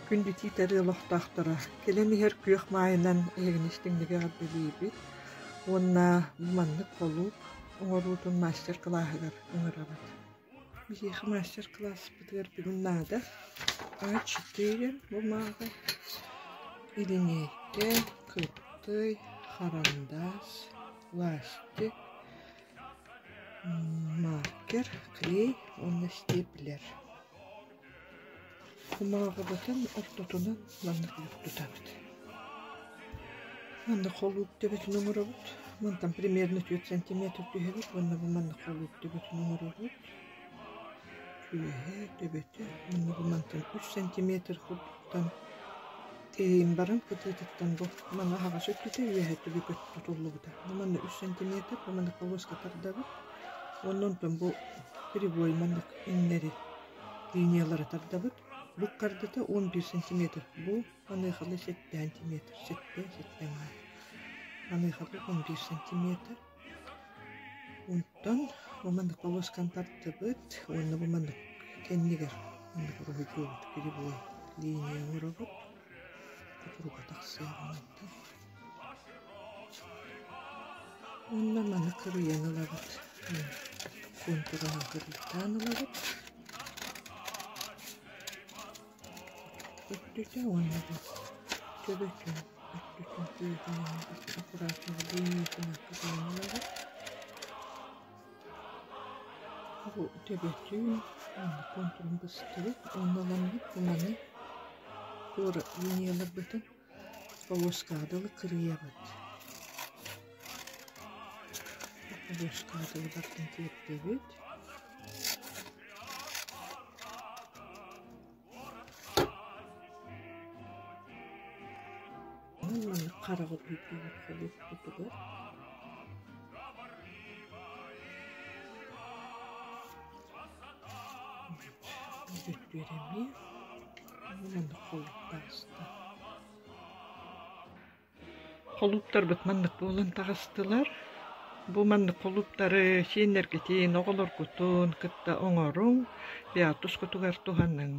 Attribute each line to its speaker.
Speaker 1: Күндү Тиит Арыы олохтоохторо, кэлэн иһэр күөх маайынан эһигини истиҥник эҕэрдэлиибит уонна бу маннык холууп оҥоруутун мастер-кылааһыгар ыҥырабыт. Биһиэхэ мастер-кылааспытыгар бүгүн наада А4 бумага, илиниэйкэ, кыптый, харандаас, ластик, маркер, клей уонна степлер. Кумааҕыбытын ортотунан маннык тутабыт. Манна холууп төбөтүн оҥоробут. Мантан примерно 4 сантиметр түһэбит уонна бу манна холууп төбөтүн оҥоробут. Түөһэ, төбөтө уонна бу мантан 3 сантиметр курдуктан тиийэн баран кытыытыттан бу маны аһаҕас өттүтэ үөһэ өттүгэр тутуллубута. Бу манна 3 сантиметр, бу манна полоска тардабыт. Уонна онтон бу кривой маннык иҥнэри линиялары тардабыт. Бу кардата 11 сантиметр. Бу маныахалы 7 сантиметр, 7, 7 аҥаар. Маныахалы 11 сантиметр. Онтон бу маннык полосканы тардыбыт уонна бу маннык кэннигэр маннык уруһуйдуубут кривой линия оҥоробут. Кутуруга тахсыаҕа мантан. Уонна маны кырыйан ылабыт. Контурунан кырыйтаан ылабыт. Өттүтэ уонна бу төбөтүн өттүтүн түөһүн аккуратно линиятынан кырыйан ылабыт. Бу төбөтүн уонна контурун быстыбыт уонна ыламмыт бу маны туора линияларбытын Полоскаҕа дылы кырыйабыт. Полоскаҕа дылы барытын тиэрдэбит. Маннык хараҕы уруһуйдуубут холууппутугар. Өттүөр эмиэ маннык холууп таҕыста. Холууптарбыт маннык буолан таҕыстылар. Бу маннык холууптары сиэннэргитин, оҕолоргутун кытта оҥоруҥ, тускутугар туһаныҥ.